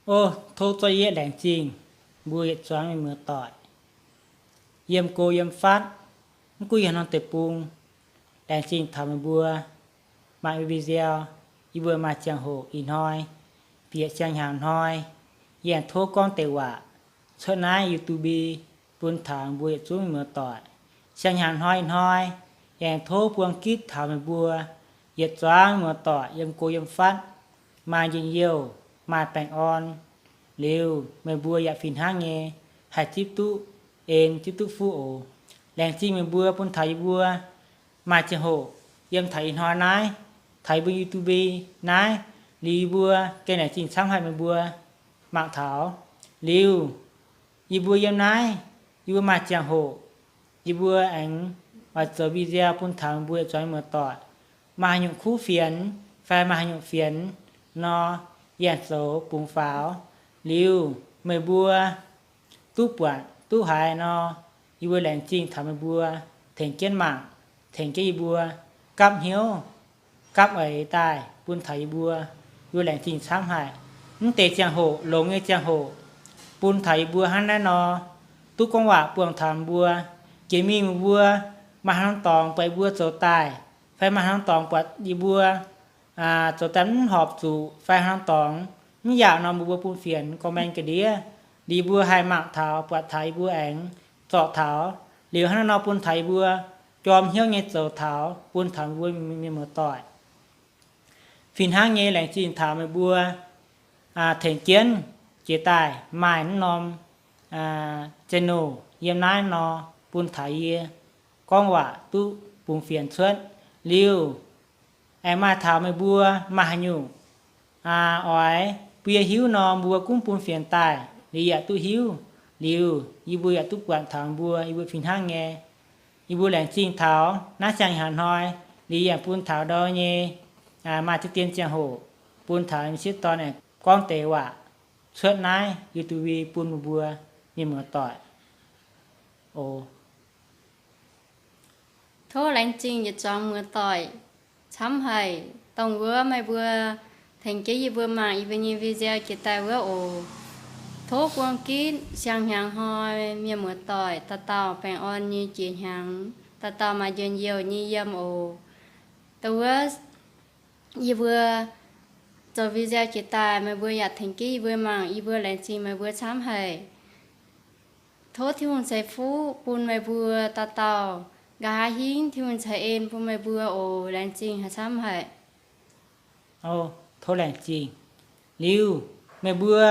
O, tov zorqv yietv laengz zingh mbuo yietc zuangx mienh muoz-doic yiem go yiem fatv, mv gunv yiem haaix norm deic-bung. Laengz zingh taux meih mbuo mangc video. Yie mbuo maaih ziangh hoc ih hnoi bieqc siang-hnyangx hnoi, yie aengx tov gorngv deix waac cuotv naaiv YouTube bun taux mbuo yietc zungv muoz-doic. Siang-hnyangx hnoi ih hnoi, yie aengx tov buang gitv taux meih mbuo yietc zuangx muoz-doic yiem go yiem fatv, maaih njien-youh, maaih baengh orn. Liuz meih mbuo yaac fih hnangv nyei haih zipv duqv en, zipv duqv fuqv oc. Laengz zingh meih mbuo bun taux yie mbuo maaih ziangh hoc yiem taux ih hnoi naaiv, taux yie mbuo YouTube naaiv. Liuz yie mbuo gengh laengz zingh camv haic meih mbuo mangc taux. Liuz yie mbuo yiem naaiv, yie mbuo maaih ziangh hoc, yie mbuo aengx oix zoux video bun taux mbuo yietc zuangx muoz-doic. Maaih haaix nyungc kuv fienx fai maaih haaix nyungc fienx nor, yie aengx zoux bungx faaux. Liuz meih mbuo duqv buatc duqv haiz nor, yie mbuo laengz zingh taux meih mbuo tengx jienv mangc, tengx jienv yie mbuo gapv hnyouv, gapv eix daaih bun taux yie mbuo. Yie mbuo laengz zingh camv haic. Mv deix ziangh hoc, longx nyei ziangh hoc, bun taux yie mbuo hnangv naaiv nor, duqv gorngv waac buangh taux mbuo. Jiex mingh meih mbuo maaih haaix norm dorngx buatc yie mbuo zoux daaih, fai maaih haaix norm dorngx buatc yie mbuo zoux daaih mv horpc zuqc fai haaix norm dorngx mv yaac nor, mbuo mbuo bun fienx gorngv mengh ga'ndiev. Liuz yie mbuo haih mangc taux, buatc taux, yie mbuo aengx zorc taux. Liuz hnangv naaiv nor bun taux yie mbuo jorm hnyouv nyei zoux taux bun taux mbuo mienh muoz-doic. Fih hnangv nyei laengz zingh taux meih mbuo tengx jienv jiex daaih maaih naaiv norm channel yiem naaiv nor, bun taux yie gorngv waac duqv bungx fienx cuotv. Liuz aengx maaih taux meih mbuo maaih haaix nyungc oix bun yie hiuv nor, mbuo gunv bun fienx daaih, liuz yaac duqv hiuv. Liuz yie mbuo yaac duqv buatc taux mbuo, yie mbuo fih hnangv nyei. Yie mbuo laengz zingh taux naaiv siang-hnyangx hnoi, liuz yaac bun taux ndau nyei maaih ziex dien ziangh hoc bun taux m'sieqv dorn aengx gorngv deix waac cuotv naaiv YouTube bun meih mbuo mienh muoz-doic. O, tov laengz zingh yietc zuangx muoz-doic camv haic, dongh wuov meih mbuo tengx jienv yie mbuo mangc yie mbuo nyei video jiex daaih wuov oc. Tov buang gitv siang-hnyangx hnoi mienh muoz-doic dauh dauh baengh orn nyei jiex hnyangx, dauh dauh maaih njien-youh nyei yiem oc. Dongh wuov yie mbuo zoux video jiex daaih, meih mbuo yaac tengx jienv yie mbuo mangc, yie mbuo laengz zingh meih mbuo camv haic. Tov Tin-Hungh ceix fuqv bun meih mbuo dauh dauh. Nqa'haav hingv Tin-Hungh ceix en bun meih mbuo oc. Laengz zingh haic camv haic. O, tov laengz zingh. Liuz meih mbuo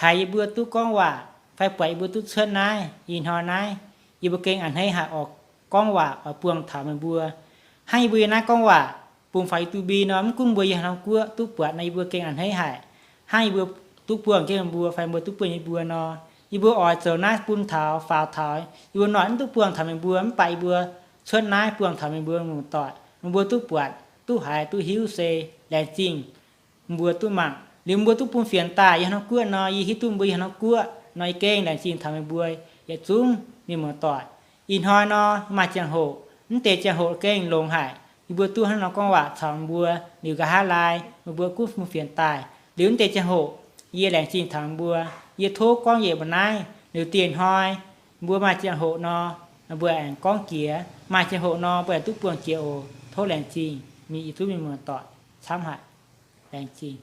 haiz yie mbuo duqv gorngv waac fai buatc yie mbuo duqv cuotv naaiv ih hnoi naaiv, yie mbuo gengh a'hneiv haic oix gorngv waac oix buangh taux meih mbuo. Hnangv yie mbuo yiem naaiv gorngv waac bungx faaux YouTube nor, mv gunv mbuo yiem haaix norm guoqv duqv buatc nor, yie mbuo gengh a'hneiv haic. Hnangv yie mbuo duqv buangh jienv mbuo fai mbuo duqv buangh yie mbuo nor, yie mbuo oix zoux naaiv bun taux faaux taux yie mbuo noic mv duqv buangh taux meih mbuo, mv baac yie mbuo cuotv naaiv buangh taux meih mbuo muoz-doic, meih mbuo duqv buatc duqv haiz duqv hiuv se laengz zingh mbuo duqv mangc. Liuz mbuo duqv bun fienx daaih yiem haaix norm guoqv nor, yie hiuv duqv mbuo yiem haaix norm guoqv nor, yie gengh laengz zingh taux meih mbuo yietc zungv mienh muoz-doic. Ih hnoi nor maaih ziangh hoc, mv deix ziangh hoc gengh longx haic. Yie mbuo duqv hnangv nor gorngv waac caux mbuo, liuz nqa'haav laai meih mbuo gunv bun fienx daaih. Liuz mv deix ziangh hoc yie laengz zingh taux mbuo. Yie tov gorngv yietc mbu'naaiv, liuz dieh hnoi mbuo maaih ziangh hoc nor, mbuo aengx gorngv jiex. Maaih ziangh hoc nor mbuo aengx duqv buangh jiex oc. Tov laengz zingh mienh, yietc zungv mienh muoz-doic camv haic. Laengz zingh.